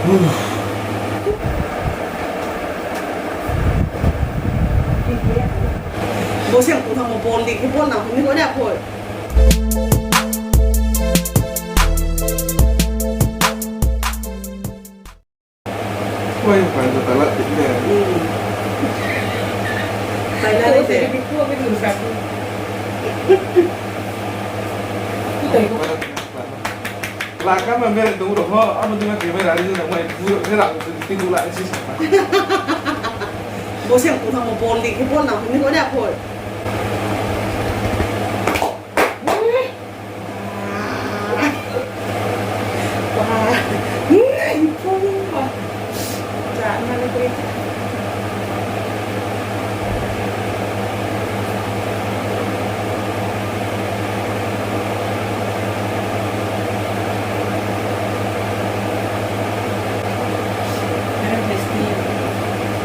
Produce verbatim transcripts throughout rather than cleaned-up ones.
Bo se ang kuthamo bol di khe bol nang hing ni koi na koi. Koi ang pai do tala tik de. Hmm. Tala de. Lakam ma mere dong ro ho, abo dima camera ri na mai buro se ra ko ti ko la si sa. Bo se ang kuthamo bol di khe bol nang hing ni koi na koi.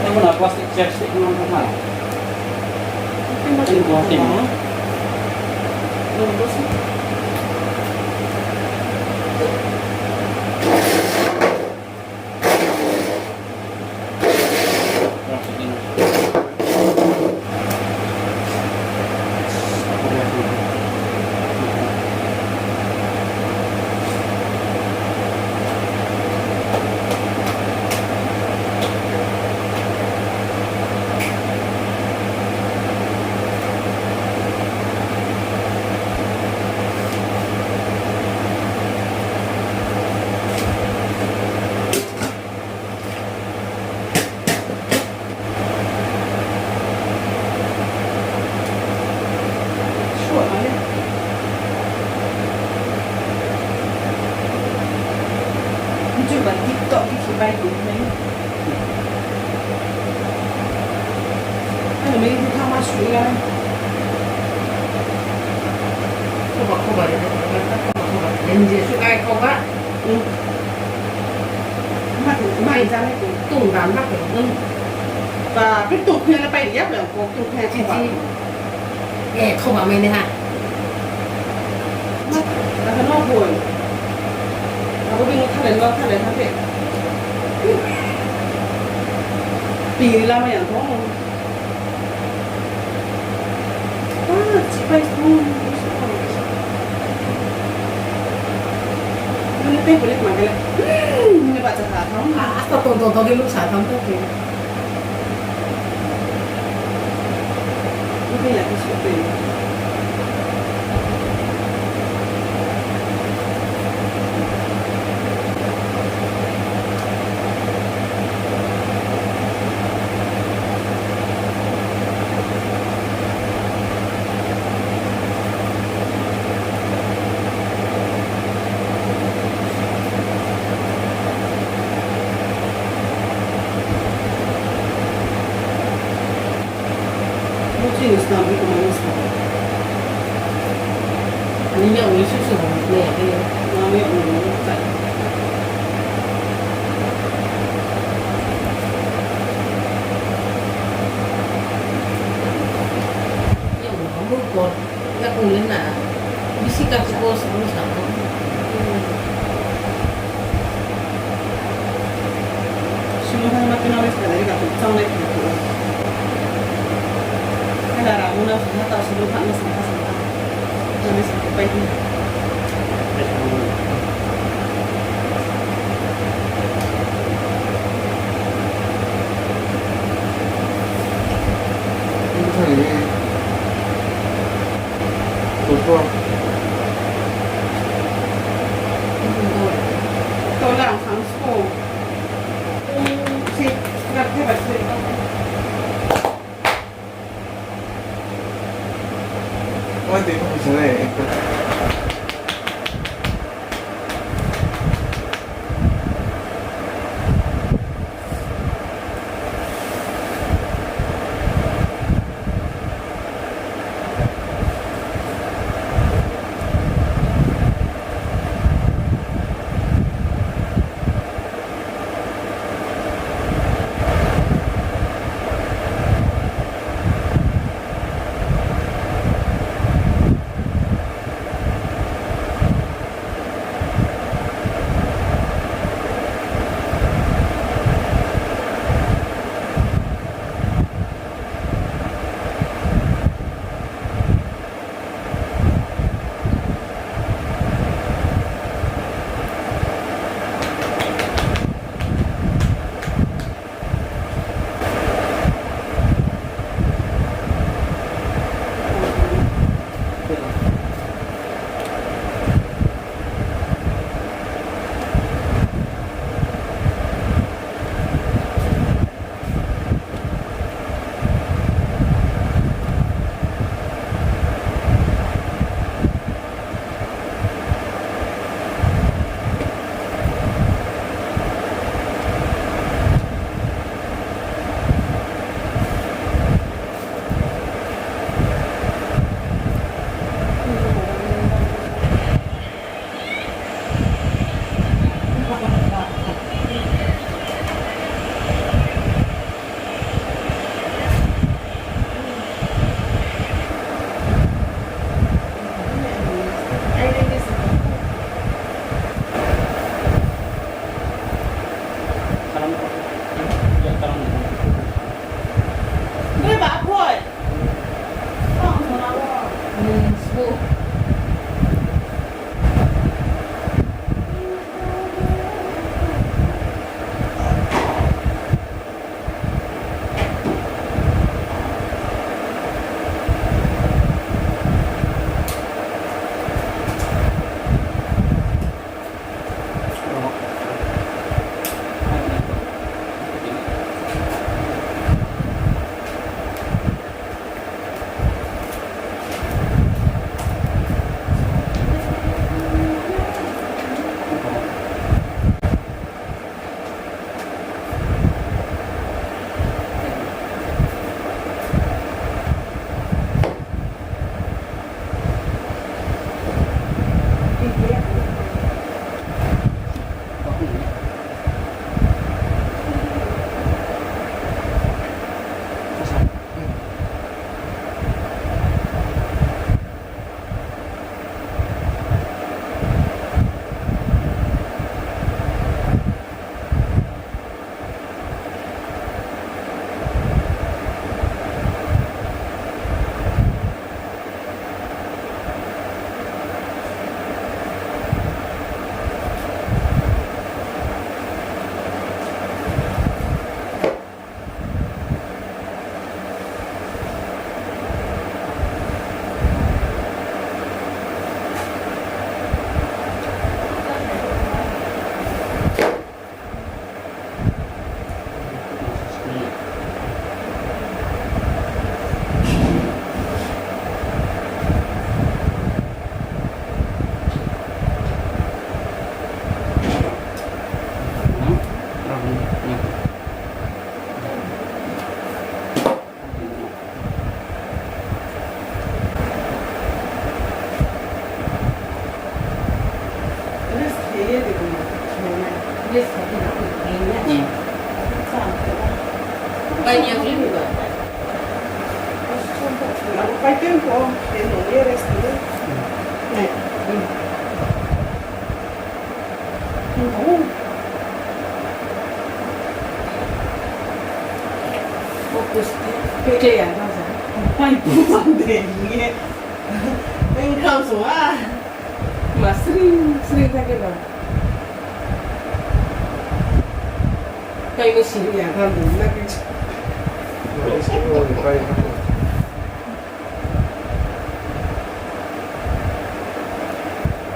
Abo na plastic chairs tei khe nang kha. Ini buah tim. Suat mane. Muncul ba TikTok ki supai tu mane. Ano mei bu thama sui la. Khoba khoba re, khoba khoba. Nje su ai khoba. Hmm. Ma tu, ma jang tu. Tung dan ma tu. Hmm. Ba, pi tu khna la pai ya, ba, ko tu khna chi chi. Eh, khoba mai ne ha. Ma, ta no boi. Abo bini thale, no thale, thale. Pi la ma yang thong. Ah, chipai sung. Mane tei bole ma kele. Hmm, ne ba cha tha thang. Ah, asta tong tong tong ke lu sa thang to ke. Ini lagi syuting. Bo chini snam ni kma ni snam. Ani yak ni susu bo nai ya khe. Nang yak ni bo nai ya. Yak ni bo nai ya. Yakung le na, bisi ka ko sabo sa ko. Sumung thang ma khe nang le sa le ka ko chang le ko. Khe na ra mo na sumung ta sumung thang na sumung thang sumung thang. Nang le sa ko pai di. Ini thang ni. Tuh, tuh. Tuh, lang sang sko. Si, nggak hebat sih. Oh, itu bisa nih. Pai bu bang de ye. Nung kham sung a. Ma sring sring kha khe ba. Pai no siri ya, ram dum na khe.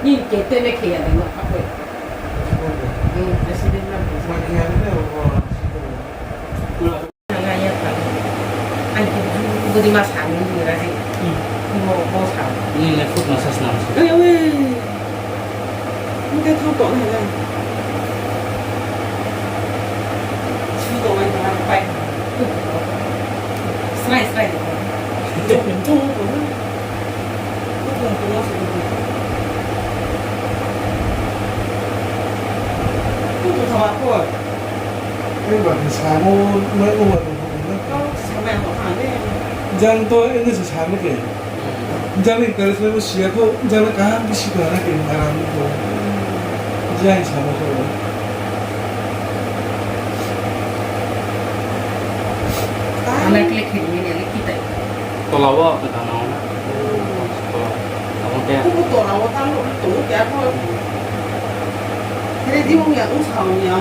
Ni khe tene khe ya de ma pa koi. Hmm, president na. Nang ya pa. Ani khe budi ma sa ni ni ra hai. Hmm. Mo ko sa. Ni le foot massage na. Oi, oi. Ni khe thang to na le. Su to nai ta pai. Srai, srai. Jong, jong, jong. Kutung tongmo se kutung. Kutung thama koi. Hei ba khe samo, mai ong ba tong kho na. Kau samai ang kha ne. Jang to ini se samo ke. Jang ni kari se mo siya kho, jang na kaham bisi kho na ke, aram ni kho. Jang samo kho. Ang na kle khe ni ni ni kitai. Tola wo ang ta nang na. Tola. Abo khe. Kubu tola wo tang lo, tong khe ako. Khe di ong ya, ong sa ong ya.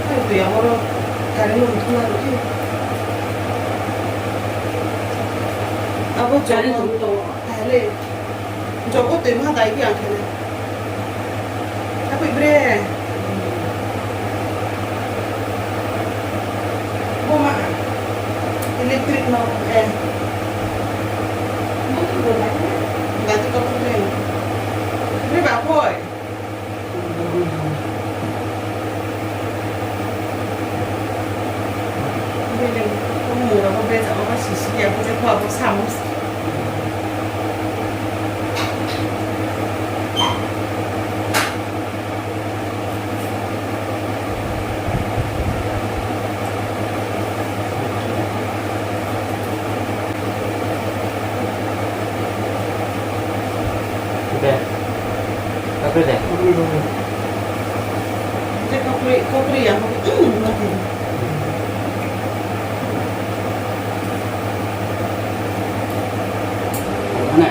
Hai tu ya, oro kari lo, tu na lo, tu. Abo kari lo, tu. Hai le. Jobo tui ma dai bi ang khe na. Apoi bre. Bo ma electric no, eh. Dati ko bre. Bre ba poi. Bre le, ko mura bo bre ja ko ba sisi ya ko je ko abo samus. Deh. Apa deh? Cek kopri, kopri ya, kopri. Hmm, mati. Mana?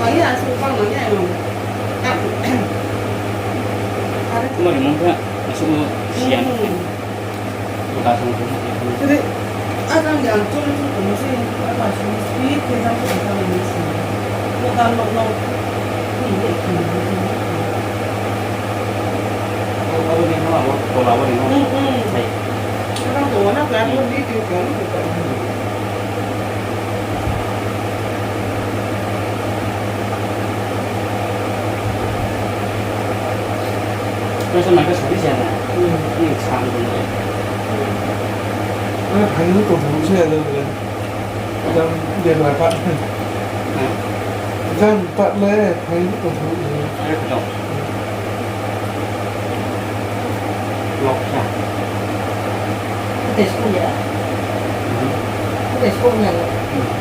Mari, asuh pang, mari, ayo. Mari, mungkin, asuh siang. Hmm. Jadi, akan yang curi curi kamu sih, apa sih, speed, kita tuh kita ini sih. Bukan lo, lo. Ini, ini. Oh, oh, ini mau apa? Kalau apa ini mau? Hmm, hmm. Hai. Kita tuh, anak kan, hmm, di, di, kan, gitu. Kau sama ke sendiri siapa? Hmm. Ini sang dulu. Hmm. Mana phaing ni tong thang se ada le. Jang dia berapa? Nah. Jang empat le, phaing ni tong thang. Ada kau. Lok ya. Kita sekolah ya. Hmm. Kita sekolah ya. Hmm.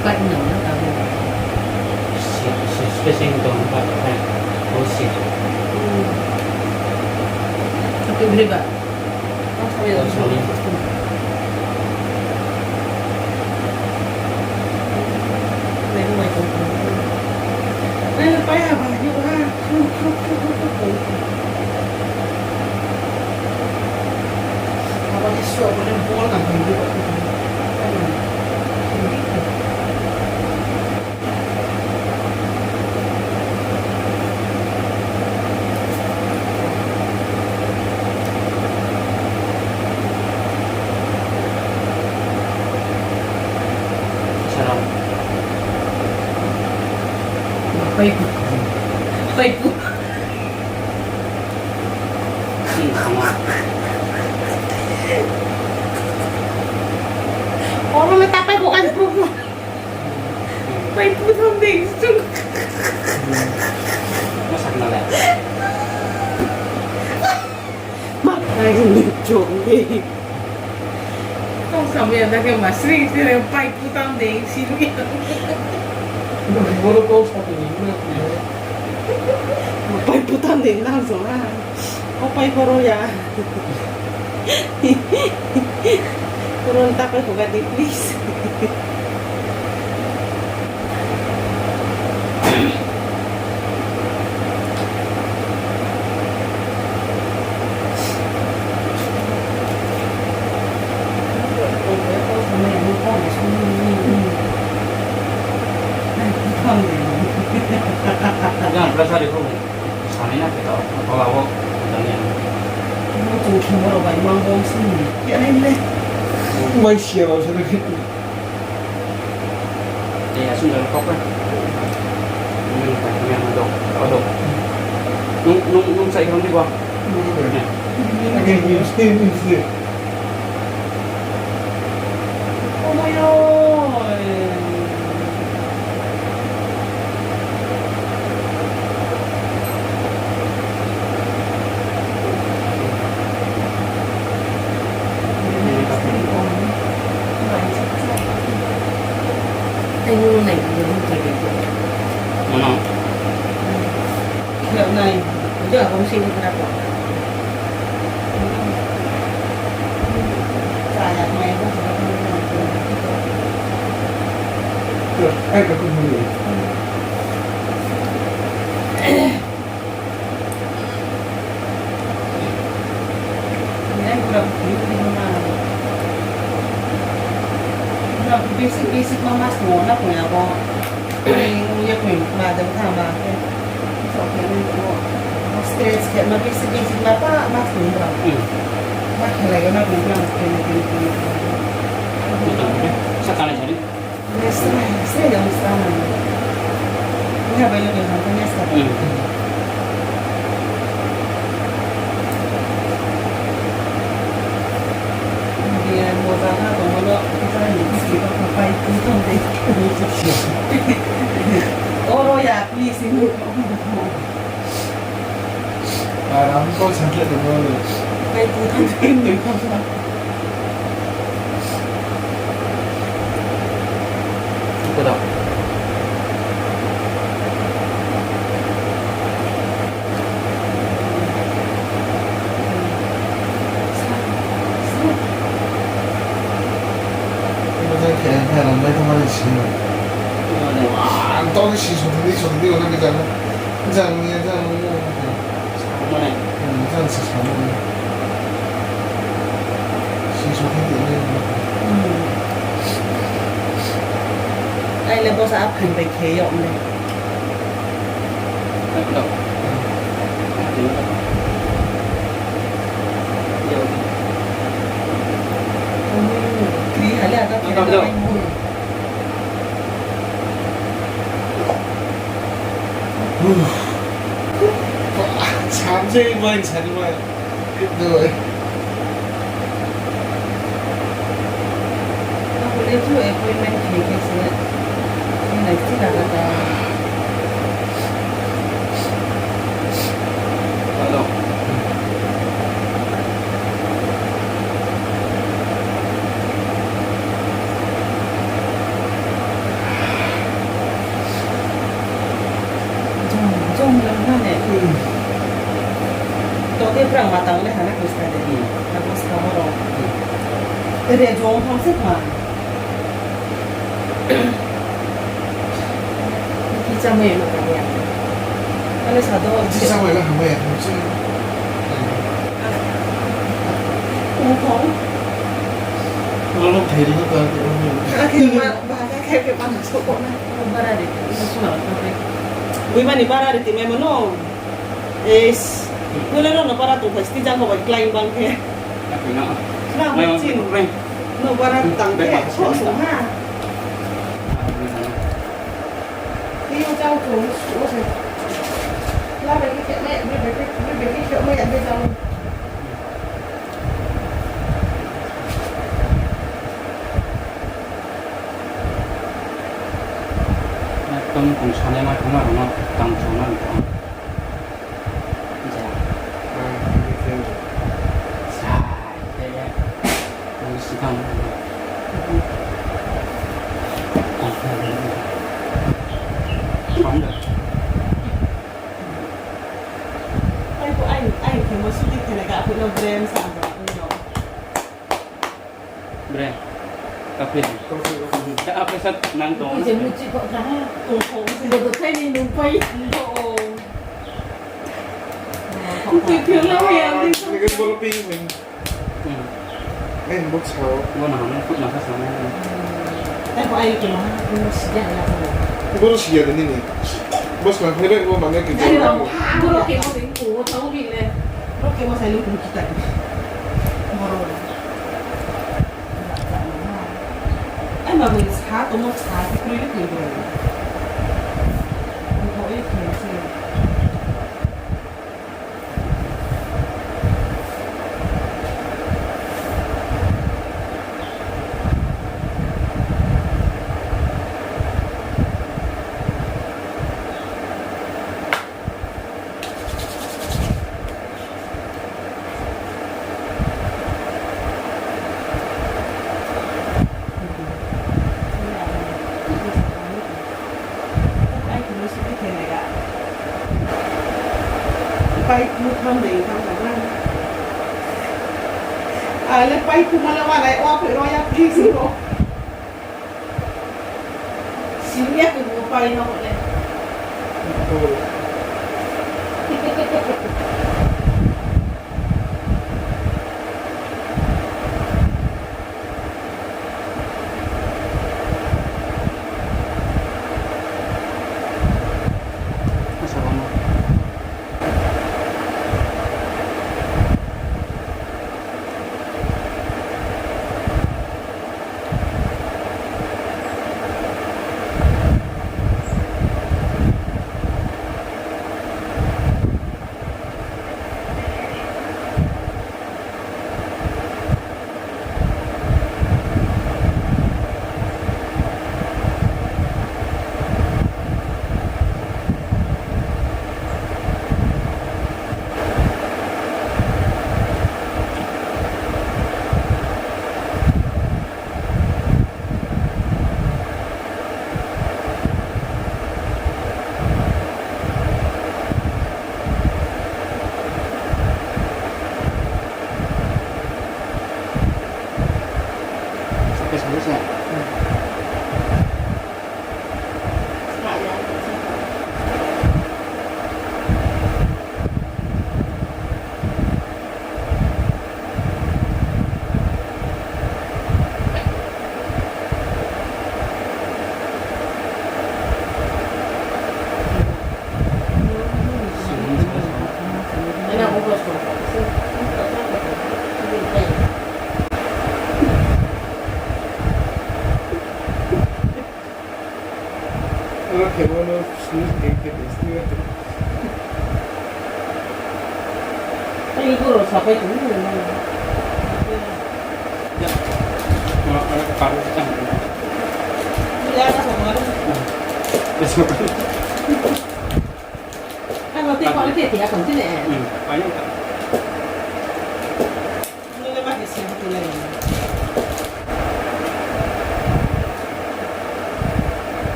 Pat nang na kamu. Si, si, spacing dong pat, eh, oh, si. Hmm. Tapi beri ba. Paipu. Paipu. Oro le ta paipu kan pru. Paipu thang dei chung. Ma, ai ni chung dei. Tong samya da ke ma sri sri paipu thang dei sri. Boro tong samya ni ma. Paipu thang dei nang so ha. O pai boro ya. Ron ta pai ko ga di, please. Yang pressure ko. Sani na kita, kalau awak, dan yang. Mau tungki mau bai mang bom sini. Ya, ini le. Mai siapa sudah gitu. Eh, asal jalan kau kan. Ini, ini, ini, ada, ada. Nung, nung, nung saya kan di bawah. Ini, ini, ini. Mana? Nai, udah kongsi ni kenapa? Saya main tu. Tuh, eh, aku dulu. Ini kurang. Basic, basic ma mas mo na punya ko. Ni ye pun ma dam tha ma ke. So ke ni ko. Stress ke ma basic basic ma pa ma pun ba. Hmm. Ma khelai ma pun ba ke ni ke ni ke ni. Sa ka na sari. Ni sari, sari yang sa na. Ni ha ba yo ni ha ni sa. Hmm. Dia moja ha tongmo no, kita ni bisi ko pai tu tong dei. Oro ya, please. Aram ko sangkle de bole. Pai tu tong dei. Iko da. Ang to si sotong di, sotong di, ono ni jang. Jang ni, jang ni. Jang se samo ni. Si sotong di ni. Ai le bosa aphan bai khe yok le. Samsei bai sari bai. Doi. Ako le chu appointment khe khe se. Nai ti na ka ta. Hello. Jom, jom lang na ne. Hmm. To te prang ma tang le hana kris ka de. Hmm. Ako sa mo ro. Hmm. Re jom thang se ma. Ki cha mai lo ka ya. Ale sa do. Ki cha mai lo ha mai ya. Ung thong. Lo lo theri ko ka. Ka ke ma. Ba ka khe khe ba so ko na. Bara de, so suna ko de. Bui mani bara de ti mai mo no. Is. Nule no no bara tu phai sti jang ko bai klein bang khe. Na mo chin. No bara tang khe so so ha. Ni Chang chung suh se. La bai khe khe mai, bai khe, bai khe khe mai ya, bai chang. Ekdom kung sanai ma thangma rao no tang chung na tong. Ja. Sa, ya, ya. Ang si tang. Tang da. Ai ko ai, ai ko mo suti kene ka ko no brem sa ba ko no. Bre, kaphir. Kaphir, kaphir. Da, apa sat nang tong? Iko je muchi kok kaha. Iko je muchi kok kaha. Iko je muchi kok kaha. Iko je muchi kok kaha. Hmm. Eh, bok sao. Bo na hamo, kut na sa sa na. Ai, bo ai ke ma, bo siya na ko. Bo siya de ni ni. Bo sa na, hebe bo mane ke. Ai, bo ke mo de ko, tau ni le. Bo ke mo sa ni ko kita. Moro. Ai, ma bo sa, to mo sa, ko ni ko. Ko e ke se. Pai phu tham dei tham ka na. Ale pai phu ma le wa lai, wa phu ro ya phi si ro. Sing ya phu pai na ko le. Oro khe bo no sini khe khe testi ba. Ai, ibu rok sapai tong. Ya. Oro, oro khe paru khe tang. Ya, ya, ya. Ano tei kau le tei tei ya tong tei ne. Hmm, paru.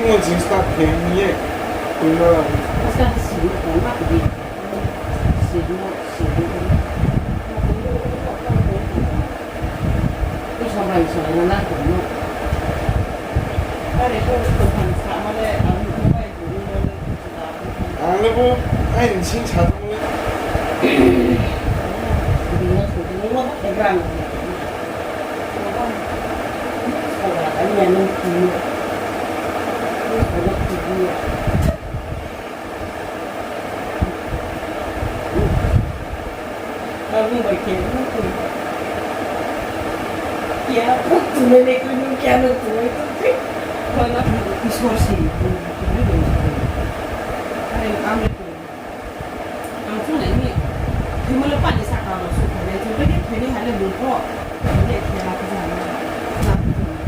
Mo jeans ta phen ye, tui no. Asa si mo tong ma di. Si mo, si mo. Ui, samai, samai na, na, tong mo. Are ko, ko, phan sa ma le, ang mo bai, ko, mo le. Ang le bo, ai, ni sing sa tong le. Bini no sing tong le, mo, mo, mo, mo. Sa, ani, ani, ki. Ani, ki, ki. Abung bai khe, abung khe. Kia, abung tunai nai khe, nung kia no tunai tong khe. Wala, Isor se, tunai nai khe. Are, ang le tunai. Ang tunai ni. Thwimo le pani saka ro su khe nai, thwimo le thwini ha le nung pho. Nai khe ha khe jang. Na tunai.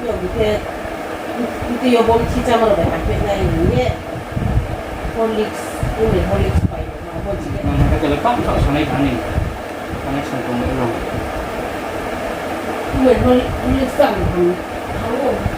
Yo, bikhe, bikhe yo bom khichamo rao bai haphi nai hing ye, Horlicks, uni Horlicks pai, abo jikhe. Nang khe le pang kha sanai thani, connection tong rao. Uni Horlicks tang ham, ham o.